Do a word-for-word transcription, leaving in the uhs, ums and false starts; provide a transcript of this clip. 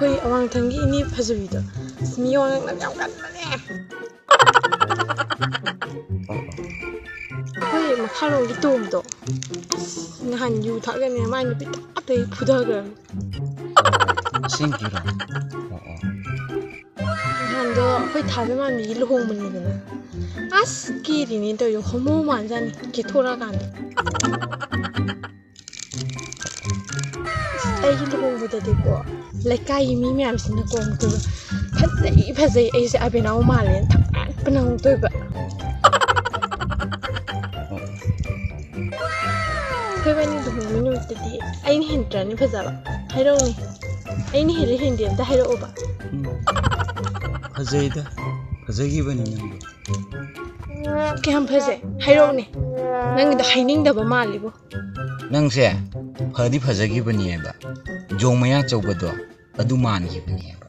ꯑꯩꯈꯣꯏ ꯑꯋꯥꯡꯊꯪꯒꯤ ꯏꯅꯦ ꯐꯖꯕꯤꯗꯣ, ꯑꯁ, ꯃꯤ ꯋꯥ ꯉꯥꯡꯅꯕ ꯌꯥꯝ ꯀꯟꯕꯅꯦ꯫ ꯑꯩꯈꯣꯏ ꯃꯈꯥꯔꯣꯝꯒꯤ ꯇꯣꯝꯗꯣ, ꯑꯁ, ꯅꯍꯥꯟ ꯌꯨ ꯊꯛꯑꯒꯅꯦ ꯃꯥꯏ ꯅꯨꯄꯤ ꯇꯥꯞꯇꯩ ꯐꯨꯊꯈ꯭ꯔꯕꯅꯤ꯫ ꯑꯁꯦꯡꯀꯤꯔꯣ? ꯑꯣ ꯑꯣ꯫ ꯅꯍꯥꯟꯗꯣ ꯑꯩꯈꯣꯏ ꯊꯥꯕ ꯃꯥꯟꯕꯤꯒꯤ ꯂꯨꯍꯣꯡꯕꯅꯤꯗꯅ, ꯑꯁ, ꯀꯦꯔꯤꯅꯦ ꯇꯧꯔꯤꯗꯣ, ꯍꯣꯃꯣ ꯃꯥꯟꯖꯥꯠꯅꯤ ꯀꯦꯊꯣꯔꯛꯑꯀꯥꯟꯗ꯫ ꯑꯩꯒꯤ ꯂꯨꯍꯣꯡꯕꯗꯗꯤꯀꯣ, ꯂꯩꯀꯥꯏꯒꯤ ꯃꯤ ꯃꯌꯥꯝꯁꯤꯅ ꯀꯣꯡꯗꯨꯒ, "ꯐꯖꯩ, ꯐꯖꯩ, ꯑꯩꯁꯦ ꯑꯕꯦꯅꯥꯎ ꯃꯥꯜꯂꯦꯅ ꯊꯛ ꯄꯅ ꯑꯃꯨꯛ ꯇꯣꯏꯕ꯫ ꯑꯩꯈꯣꯏꯕꯥꯅꯤ ꯂꯨꯍꯣꯡꯕ ꯅꯨꯃꯤꯠꯇꯗꯤ ꯑꯩꯅ ꯍꯦꯟꯗ꯭ꯔꯅꯤ ꯐꯖꯕ? ꯍꯥꯏꯔꯛꯎꯅꯦ꯫ ꯑꯩꯅ ꯍꯦꯜꯂꯤ ꯍꯦꯟꯗꯦ ꯑꯝꯇ ꯍꯥꯏꯔꯛꯑꯣꯕ꯫ ꯎꯝ꯫ ꯐꯖꯩꯗ꯫ ꯐꯖꯈꯤꯕꯅꯤ ꯅꯪꯗꯣ꯫ ꯀꯌꯥꯝ ꯐꯖꯩ? ꯍꯥꯏꯔꯛꯎꯅꯦ꯫ ꯅꯪꯒꯤꯗꯣ ꯍꯥꯏꯅꯤꯡꯗꯕ ꯃꯥꯜꯂꯤꯕꯣ꯫ ꯅꯪꯁꯦ ꯐꯗꯤ ꯐꯖꯈꯤꯕꯅꯦꯕ꯫ ꯌꯣꯡ ꯃꯌꯥ ꯆꯧꯕꯗꯣ ꯑꯗꯨ ꯃꯥꯟꯈꯤꯕꯅꯦꯕ꯫